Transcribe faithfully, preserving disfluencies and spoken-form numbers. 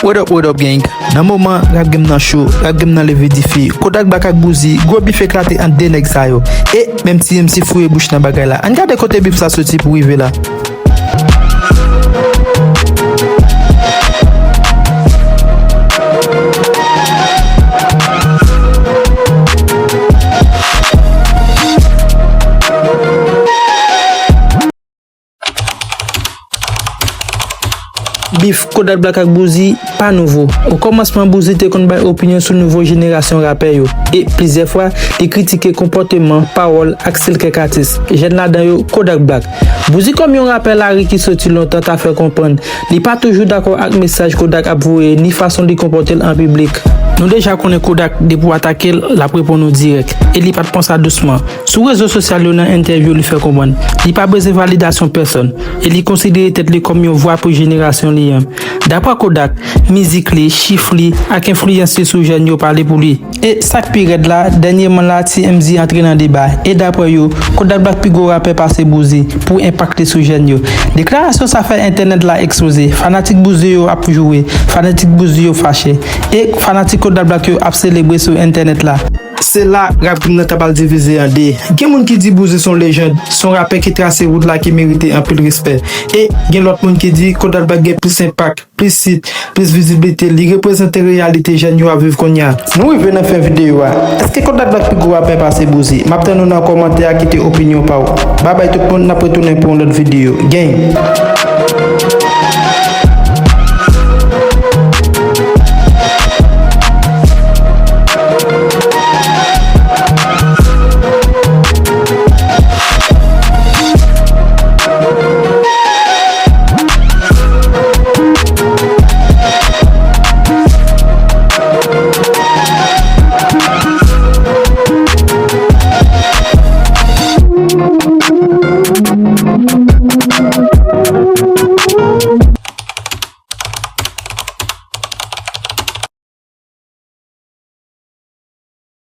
What up, what up, gang? Nan moman, rap game nan cho, rap game nan leve dife. Kodak Black ak Bouzy, gwo bif eklate ant de nèg sa yo. E, menm T M C fouye bouch nan bagay la. Ann gade kote bif sa soti pou rive la. Bif Kodak Black ak Bouzy pa nouvo. O kòmansman, Bouzy te konn bay opinyon sou nouvo jenerasyon rapè yo, e plizyè fwa, li kritike konpòteman, pawòl ak stil kèk atis, jèn ladan yo Kodak Black. Bouzy, kòm yon rapè lari ki soti lontan, ta fè konprann li pa toujou dakò ak mesaj Kodak ap voye ni fason li konpòte l an piblik. Nou deja konnen Kodak, depi w atake l, l ap reponn ou dirèk, e li pa t pran sa dousman. Sou rezo sosyal yo, nan entèvyou, li fè konprann li pa bezwen validasyon pèsòn e li konsidere tèt li kòm yon vwa pou jenerasyon li an. Daprè Kodak, mizik li, chif li ak enfliyans li sou jèn yo pale pou li. E sa k pi rèd la, dènyèman la, T M Z antre nan deba e daprè yo, Kodak Black pi gwo rapè pase Bouzy pou enpak li sou jèn yo. Deklarasyon sa fè entènèt la eksploze. Fanatik Bouzy yo ap joure, fanatik Bouzy yo fache e fanatik Kodak Black yo ap selebre sou entènèt la. Se la rap game nan ta pral divize an de. Gen moun ki di Bouzy se yon lejand, se yon rapè ki trase wout la, ki merite anpil respè. E gen lòt moun ki di Kodak Black gen plis enpak, plis hit, plis viziblite, li reprezante reyalite jèn yo ap viv kounye a. Nou rive nan fen videyo a. Èske Kodak Black pi gwo rapè pase Bouzy? M ap tann ou nan kòmantè a, kite opinyon pa w. Babay tout moun, n ap retounen pou yon lòt videyo. Gang!